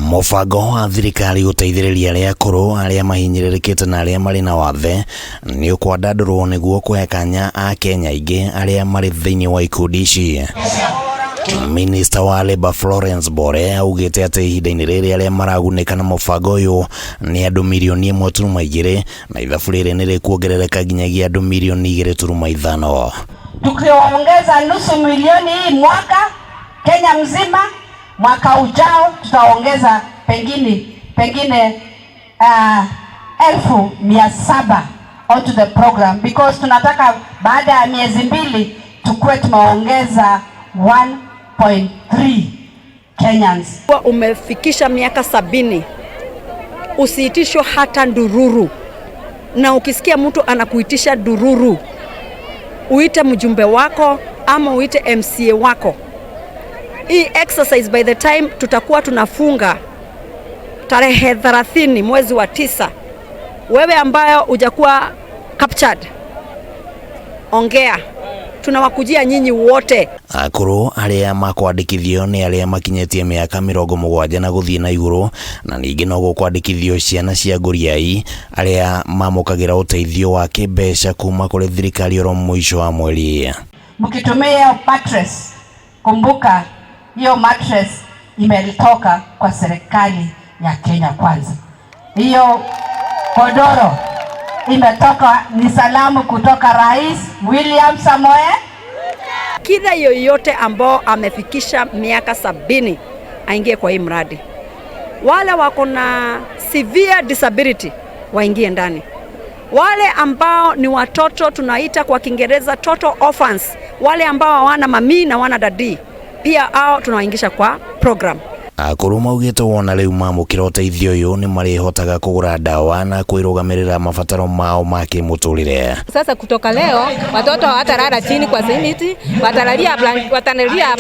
Mũbango wa thirikari gũteithĩrĩria arĩa akũrũ, arĩa mahinyĩrĩrĩkĩte na arĩa marĩ na wathe nĩ ũkwandandũrwo nĩguo kũhe kanya Akenya aingĩ arĩa marĩ thĩinĩ wa ikundi ici. Minista wa Labour Florence Bore augĩte atĩ ihinda-inĩ rĩrĩ arĩa maragunĩka na mũbango ũyũ nĩ andũ mirioni 1.2 na ithabu rĩrĩ nĩ rĩkuongerereka nginyagia andũ mirioni 2.5. Tukiongeza nusu milioni hii mwaka Kenya mzima, mwaka ujao tutaongeza pengine 700,000 onto the program, because tunataka baada ya miezi 2 tukuwe tumeongeza 1.3 Kenyans. Umefikisha miaka 70, usiitishwe hata ndururu, na ukisikia mtu anakuitisha ndururu, uite mjumbe wako ama uite MCA wako. Hii exercise, by the time tutakuwa tunafunga tarehe 30 mwezi wa 9, wewe ambayo hujakuwa captured, ongea, tunawakujia nyinyi wote. Akũrũ arĩa makwandĩkithio nĩ arĩa makinyĩtie mĩaka 70 na gũthiĩ na igũrũ, na ningĩ no gũkwandĩkithio ciana cia ngũriai arĩa mamũkagĩra ũteithio wa kĩmbeca kuma kũrĩ thirikari oro mũico wa mweri. Mkitumia hiyo mattress, kumbuka hiyo mattress imetoka kwa serikali ya Kenya Kwanza. Hiyo godoro imetoka, ni salamu kutoka Rais William Samoei. Kila yoyote ambao amefikisha miaka 70 aingie kwa hii mradi. Wale wako na severe disability waingie ndani. Wale ambao ni watoto tunaita kwa Kiingereza total orphans, wale ambao hawana mummy na wana daddy, pia hao tunawaingisha kwa program. Akũrũ maugĩte wona rĩu mamũkĩra ũteithio ũyũ nĩ marĩhotaga kũgũra ndawa na kwĩrũgamĩrĩra mabataro mao ma kĩmũtũrĩre. Sasa kutoka leo watoto hawatalala chini kwa simiti, watalalia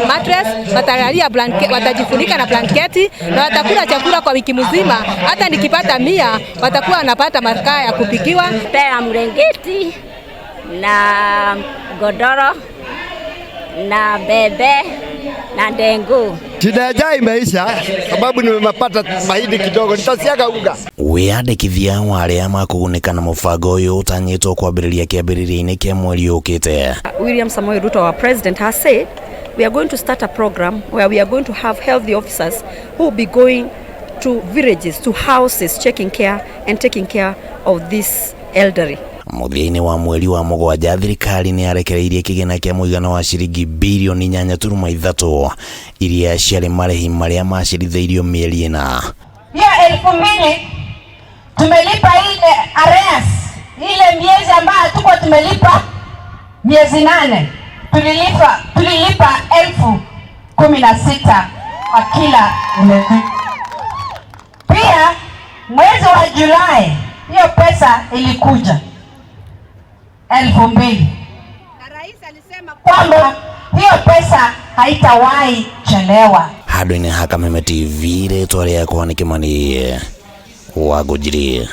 mattress, watalalia blanket, watajifunika na blanketi na watakula chakula kwa wiki mzima. Hata nikipata 100 watakuwa wanapata makaa ya kupikiwa. Pea mrengeti na godoro na bebe na ndengu. Shida ya njaa imeisha sababu nimepata mahindi kidogo, nitasiaga unga. Wĩyandĩkithia wa arĩa makũgunĩka na mũbango ũyũ ũtanyĩtwo kwambĩrĩria kĩambĩrĩria-inĩ kĩa mweri ũkĩte. William Samoei Ruto, our president, has said we are going to start a program where we are going to have healthy officers who will be going to villages, to houses, checking care and taking care of these elderly. Mũthia-inĩ wa mweri wa mũgwanja thirikari nĩ yarekereirie kĩgĩna kĩa mũigana wa ciringi birioni 8.3 iria ciarĩ marĩhi marĩa macirithĩirio mĩeri 4. Hiyo 2000 tumelipa ile arrears, ile miezi ambayo hatukuwa tumelipa miezi 8, tulilipa 16,000 kwa kila mwezi. Pia mwezi wa Julai hiyo pesa ilikuja 2000, na rais alisema kwamba hiyo pesa haitawahi chelewa. Handũ-inĩ ha Kameme TV, rĩtwa rĩakwa nĩ Kĩmani wa Ngũnjiri.